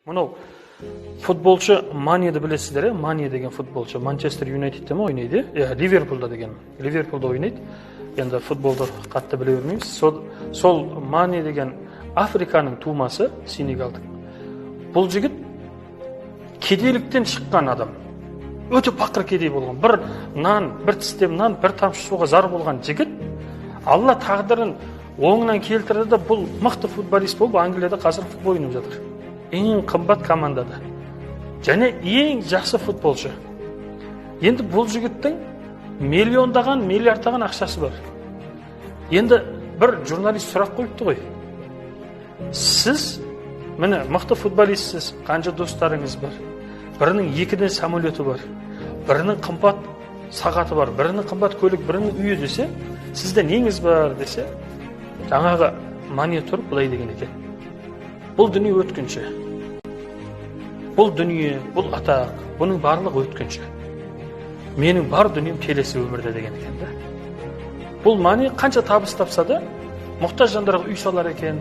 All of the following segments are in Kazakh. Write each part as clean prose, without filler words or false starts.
Мынау футболшы Манеді білесіздер, Мане деген футболшы Манчестер Юнайтедте ме ойнайды? Иә, Ливерпульда деген. Ливерпульда ойнайды. Енді футболды қатты біле бермейміз. Сол Мане деген Африканың тумасы, Сенегалдың. Бұл жігіт кедейліктен шыққан адам. Өте пақыр кедей болған. Бір нан, бір тістем нан, бір тамшы суға зар болған жігіт Алла тағдырын оңынан келтірді де, бұл мықты футболист болып Англияда қазір футбол ойнап жатыр. Ең қымбат командада. Және ең жақсы футболшы. Енді бұл жігіттің миллиондаған, миллиардтаған ақшасы бар. Енді бір журналист сұрақ қойыпты ғой. Сіз міне мықты футболистсіз, қанша достарыңыз бар. Бірінің екіден самолеті бар, бірінің қымбат сағаты бар, бірінің қымбат көлік, бірінің үйі десе, сізде неңіз бар десе, жаңағы Мане тұрып былай деген екен. Бұл дүние өткінші. Бұл дүние, бұл атақ, бұның барлығы өткінші. Менің бар дүнием келесі өмірде деген екен да. Бұл Мане қанша табыс тапса да, мұқтаж жандарға үй салар екен,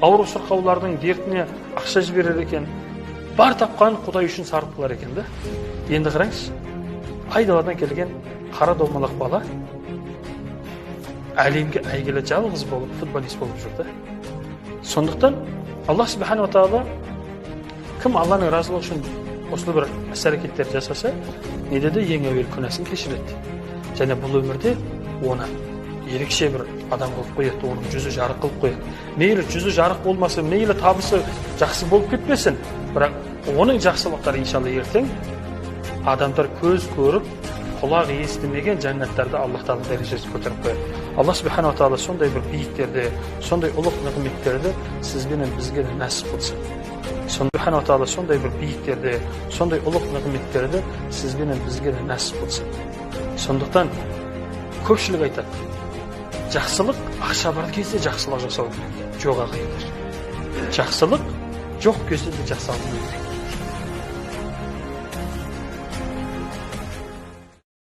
ауру сырқаулардың дертіне ақша жіберер екен, бар тапқан Құдай үшін сарып қылар екен да. Енді қараңызшы, айдаладан келген қара домалақ бала әлемге әйгілі жалғыз болып футболист болып жүр да. Сондықтан Аллах субханала тағала кім Алланың разылығы үшін осылай бір іс әрекеттер жасаса, не деді, ең әуелі күнәсін кешіреді. Және бұл өмірде оны ерекше бір адам қылып қояды, оның жүзі жарық қылып қояды. Мейлі жүзі жарық болмасын, мейлі табысы жақсы болып кетпесін, бірақ оның жақсылықтары иншалла ертең адамдар көз көріп, құлақ естімеген жәннаттарды Аллах тағала дәрежесі көтеріп қояды. Аллах субханала тағала сондай бір биіктерде, сондай ұлық нығметтерді сізбенен бізге де нәсіп қылсын. Субханала тағала сондай бір биіктерде, сондай ұлық нығметтерді сізбенен бізге де нәсіп қылсын. Сондықтан көпшілік айтады, жақсылық ақша бар кезде жақсылық жасау керек. Жоқ, ағайындар, жақсылық жоқ кезде де жасалыну керек.